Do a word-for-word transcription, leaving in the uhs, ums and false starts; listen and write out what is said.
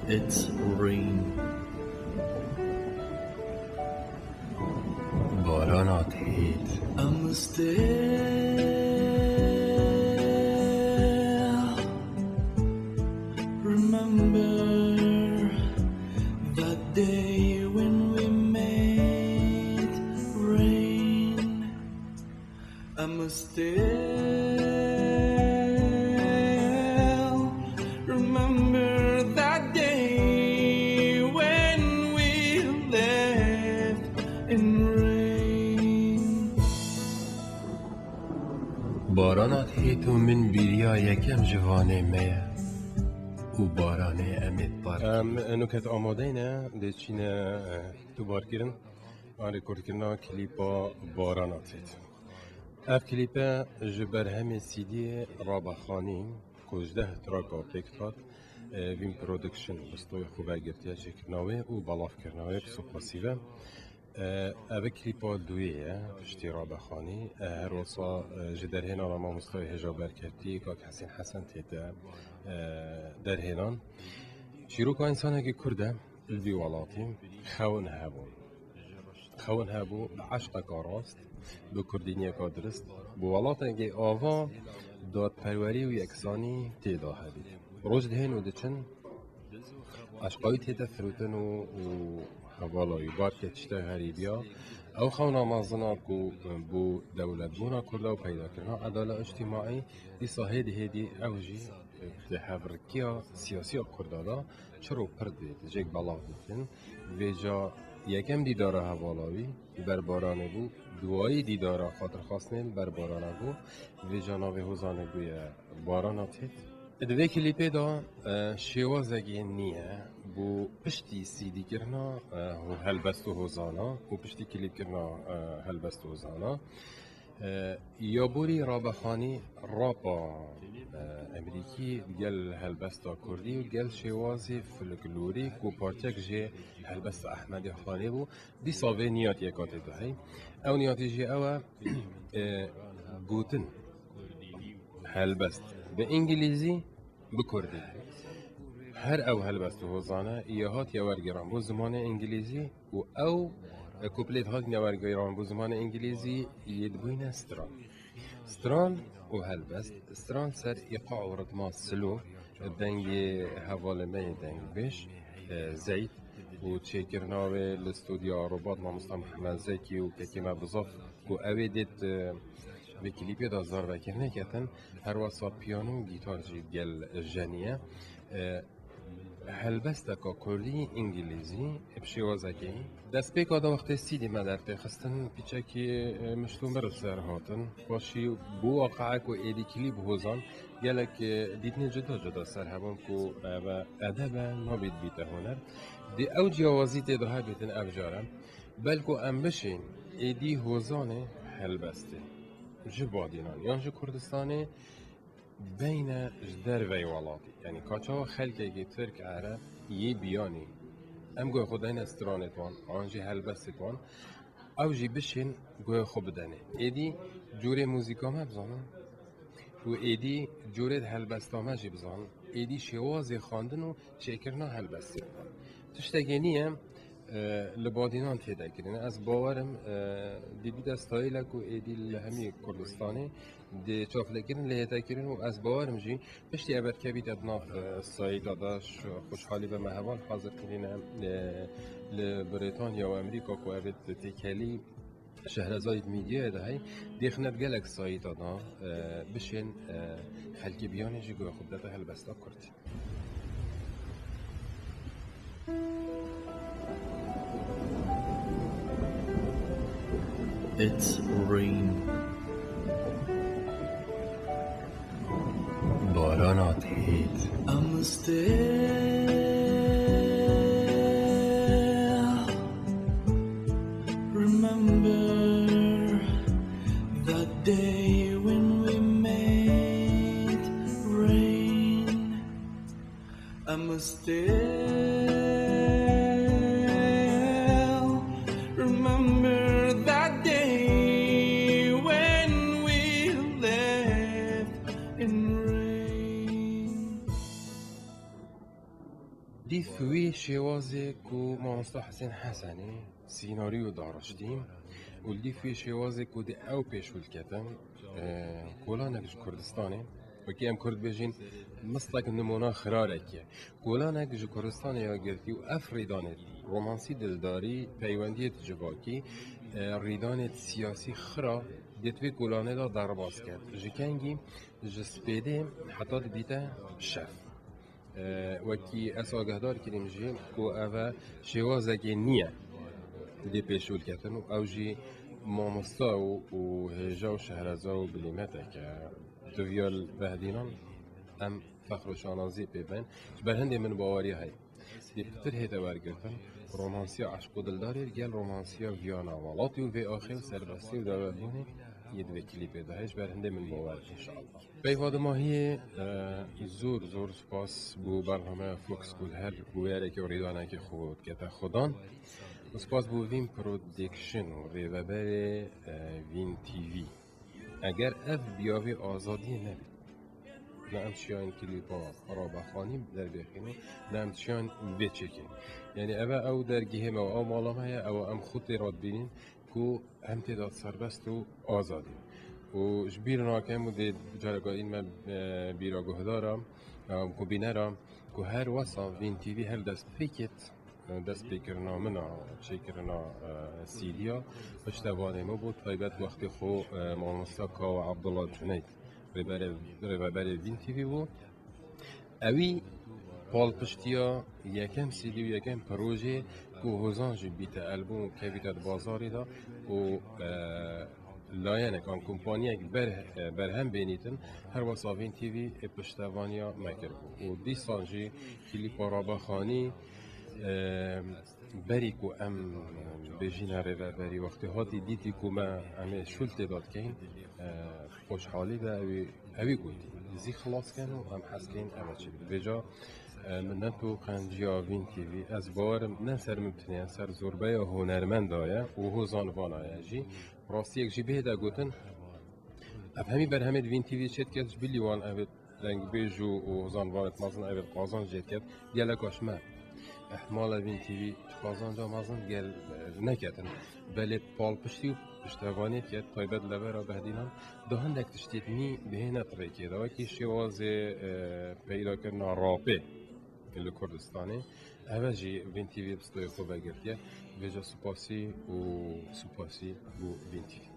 It's rain. Barana têt. I'm still remember that day when we made rain. I'm still remember that day when we left in rain. Barana têt û min bîriya yekem ji vanê me ye û baranê em ê dipar. Em nuket amadeyne dê çîne, eh, dubarkirin an rêkordkirina klîpa Barana têt. Ev klîpe ji berhemê C D'yê Rabexanî ku ji deh traka pêk hat, e, Vîn Production bistoyê xwe vegirtiye çêkirina wê û belavkirina wê bi spasî ve. E, ev klîpa duyê ye piştî Rabexanî. E, her wisa, e, ji derhênana mamostayê hêja berketî Kak Hesên Hesen tête, e, derhênan. Çîroka însanekî Kurd e, li vî welatî xewin hebûn. Xewin hebû bi eşqeka rast, bi kurdîniyeka dirist, bi welatekê ava, dadperwerî û yeksanî tê de hebît. Roj dihên û diçin, eşqa wî tê de firotin û, û hevala wî barkê tiştê herî biya. Ew xewna mezina ku bo dewletbûna Kurda û peydakirina edala îctîmaî, dîsa hêdî hêdî ew jî di hevrikiya siyasî ya Kurda de çir û pir dê, dê jêk belav dikin. Vêca yekem dîdara hevala wî, li ber Baranê bû, duwayî dîdara xatirxwestinê li ber Barana bû, vêca navê hozanê bûye Barana têt. Di vê klîpê de, e, şêwazekê nî ye, bû piştî C D kirina, e, ho-, helbest û hozana û piştî klîpkirina, e, helbest û hozana. E, ya borî Rabexanî rapa, e, emerîkî gel helbesta kurdî û gel şêwazê folklorî ku parçek jê helbesta Ehmedê Xanê bû, dîsa vê niyatiyê katê de hey. Ew niyatî jî ew e, e, gotin helbest bi îngilîzî, bi kurdî. Her ew helbest û hozane yê hatiye wergêran bo zimanê îngilîzî û ew, e, kuplêt hatine wergêran bo zimanê îngilîzî yê dibûyne stran. Stran û helbest, stran ser îqa û ritma slow, dengê hevalê me yê dengbêj, e, Zeyd û çêkirina wê li stûdyoya Robat mamosta Mihemed Zekî û kekê me Bizaf ku ew ê dêt, e, vê klîpê de zarvekirine ketin, her wesa piyano û gîtar jî gel jenî ye. E, helbesteka kurdî îngilîzî bi şêwazekê. Destpêka de wextê C D me dertêxistin, pîçekî, e, mişt û mir li ser hatin. Paşî bû waqeê ku êdî klîp hozan gelek, e, dîtinê cuda cuda ser hebûn ku ev edeb e, nabît bîte huner. Dê ew ciyawazî tê de hebêtin ev care. Belku em bişên êdî hozanê helbestê ji Badînan yan ji Kurdistanê beyne ji derveyî welatî. Yanî ka çawa xelkekî Tirk, Ereb yê biyanî em guhê xwe dayne stranê wan an jî helbestê wan, ew jî bişên guhê xwe bidenê. Êdî curê muzîka me bizane û êdî curê helbesta me jî bizan. Êdî şêwazê xwendin û çêkirina helbestê bizan. Tiştekê nî ye, e, li Badînan tê de kirin. Ez bawerim, e, dê bîte stayîle ku êdî li hemî Kurdistanê dê çavlêkirin, lê hête kirin û ez bawerim jî piştî ev derkevîte di nav, e, sayîta de, ji xweşhalî ve me heval hazir kirîne, e, li Brîtanya û Amerîka ku ev ê têkelî Şehrezayî Medyayê de hey, dêxine di gelek sayîta de, e, bişên, e, xelkê biyanê jî guhê xwe bidete helbesta Kurd. It's rain. Barana têt. I'm still remember that day when we made rain. I'm still remember that day when we left in rain. Dîf wî şêwazê ku Mamosta Husên Hesenî sînaryo daroştî û li dîf wî şêwazê ku dê ew pêşûl ketin, e, kolanek ji Kurdistanê, wekî em Kurd bêjîn, mistek nimûna xirarek ye. Kolanek ji Kurdistanê ya girtî û ev rîdanê romansî dildarî, peywendiyê civakî, e, rîdanê siyasî xira dê di vê kolanê de derbas ket. Ji kengî? Ji spêdê heta dibîte şev. E, wekî ez agehdar kirîm jî ku ev e şêwazekê niye dê pêşûl ketin û ew jî mamosta û, û hêja û şehreza û bilîmetek e. Di viya li Behdînan em fexr û şanazî pê bên. Ji ber hindê min baweriya heye. Dê pitir hête wergirtin, romansiya eşq û dildarê gel romansiya viyana welatî û vê axê û serbestî û dawetbûnê yê di vê klîpê de heye. Ji ber hindê min bawer, înşallah. Peyva dimahiyê, e, zor, zor spas bo bernameya Fox ku li her bûyerekê û rîdanekê xwe dikete xwedan. Spas bo Vîn Production û rêveberê, e, Vîn T V. Eger ev biyavê azadiyê nebî, ne em çiyayên klîpa Rabexanî derbêxînin, ne em çiyayên vê çêkê. Yanî ev e ew dergehê me û ew mala me ye, ew em xwe tê re dibînin ku em tê de serbest û azad in. Û ji bîr nakem û dê careka din me, e, bîra guhdara, e, ku bînera, ku her wesa Vîn T V her dest pê ket, e, destpêkirina min a çêkirina, e, C D ya, piştevanê min bû, taybet wextê xwe, e, mamosta Kawa Abdullah Cuneyt, rêberê, rêveberê Vîn T V bû. Ewî palpiştiya yekem C D û yekem projê ku hozan jî bîte elbûm û kevîte di bazarê de û, e, layenek an kompaniyek ber, e, berhem bênîtin, her wesa Vîn T V ê piştevaniya me kiribû. Û dîsan jî klîpa Rabexanî, e, berî ku em bêjîne rêveberî wextê hatî dîtî ku me em ê şûl tê de dikeyn, e, xweşhalî de ewî, ewî gotî, zî xilas ken û em hez keyn eve çi bî. Vêca, e, minnet û qenciya Vîn T V, ez bawerim ne ser min tinê ye, ser zorbeya hunermenda ye û hozan vana ye jî. Rastiyek jî bihête gotin, ev hemî berhemê di Vîn T V çêdiket, ji bilî wan ev ê dengbêj û, û hozan vanet mezin ev ê qazanc jê diket, geleka ji me ihmala Vîn T V tu qazanca mezin gel, e, neketin. Belê palpiştî û piştevaniyê diket, taybet levera Behdînan, da hindek tiştê dinî dihêne di rêkê de, wekî şêwazê, e, peydakirina rapê li Kurdistanê. Ev e jî Vîn T V bi stoyê xwe vegirtiye. Vêca supasî û supasî bo Vîn T V.